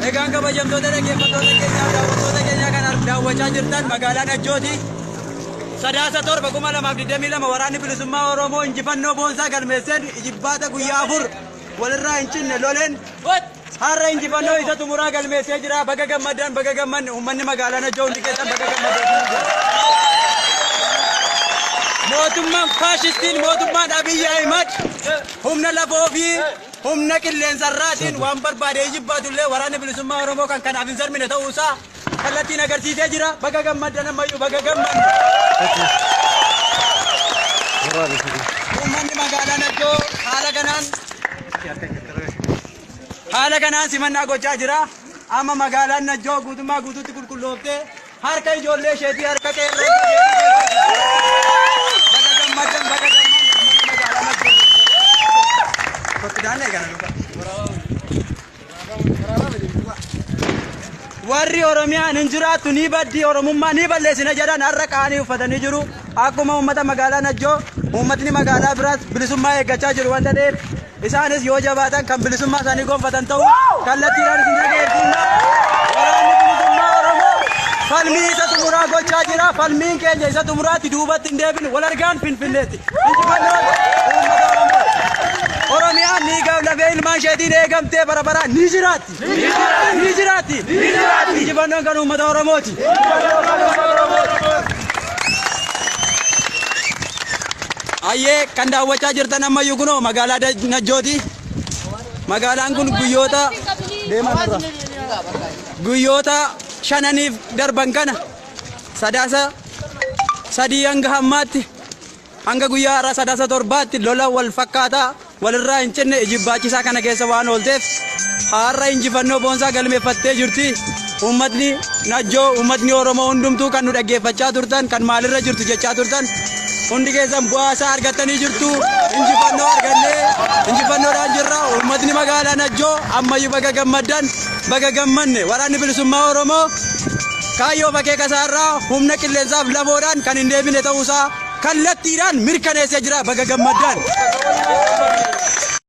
Egaan kabajamtoota dhaggeeffattoota keenyaa, daawwattoota keenyaa kan daawwachaa jirtan magaalaa Najjooti. Sadaasa 7, 2022 waraanni bilisummaa Oromoo injifannoo boonsaa galmeesseen ijibbaata guyyaa 4 walirraa hin cinne loleen har'a injifannoo isa xumuraa galmeessee jira. Baga gammaddaan, baga gammanne. Uummanni magaalaa Najjoo hundi keessan baga gammaddan. Mootummaan faashistiin, mootummaan Abiyyi Ahimad, humna lafoo fi humna qilleensarraatiin waan barbaade ijibbaatu illee waraanni bilisummaa Oromoo kan kanaaf hin sarmine ta'uusaa kallattiin agarsiisee jira. Baga gammaddan, ammayyuu baga gammanne. Uummanni magaalaa Najjoo haala kanaan simannaa gochaa jira. Amma magaalaan Najjoo guutummaa guutuutti qulqullooftee harka ijoollee isheetii, harka qeerroo. Baga gammaddan, baga gammaddan, uummanni magaalaa Najjoo. Kottu daannee kana dhuga. Warri Oromiyaan hin jiraattu, ni baddi, Oromummaa ni balleessina jedhan har'a qaanii uffatanii jiru. Akkuma uummata magaalaa Najjoo uummatni magaalaa biraas bilisummaa eeggachaa jiru wanta ta'eef, isaanis yoo jabaatan kan bilisummaa isaanii gonfatan ta'u kallattiidhaan isin dhageessifna. Waraanni bilisummaa Oromoo falmii isa xumuraa gochaa jira. Falmiin keenya isa xumuraatti, duubatti hin deebinu. Wal argaan Finfinneetti. Injifannoon uummata Oromoo. Oromiyaan ni lafee ilmaan isheetiin eegamtee bara baraan ni jiraatti. Ni jiraatti. Injifannoon kan uummata Oromooti. Ayyee, kan daawwachaa jirtan ammayyuu kunoo magaalaa Najjooti. Magaalaan kun guyyoota deeman irra guyyoota shananiif darban kana, Sadaasa 3 hanga hammaatti, hanga guyyaa har'a Sadaasa 7tti, lola wal fakkaataa walirraa hin cinne ijibbaachisaa kana keessa waan oolteef har'a injifannoo boonsaa galmeeffattee jirti. Uummatni Najjoo, uummatni Oromoo hundumtuu kan nu dhaggeeffachaa turtan, kan maalirra jirtu jechaa turtan, hundi keessan bu'aa isaa argattanii jirtu. Injifannoo argannee injifannoodhaan jirra. Uummatni magaalaa Najjoo ammayyuu baga gammaddan, baga gammanne. Waraanni bilisummaa Oromoo kaayyoo akeeka isaarraa humna qilleensaaf lafoodhaan kan hin deebine ta'uusaa kallattiidhaan mirkaneessee jira. Baga gammaddaan.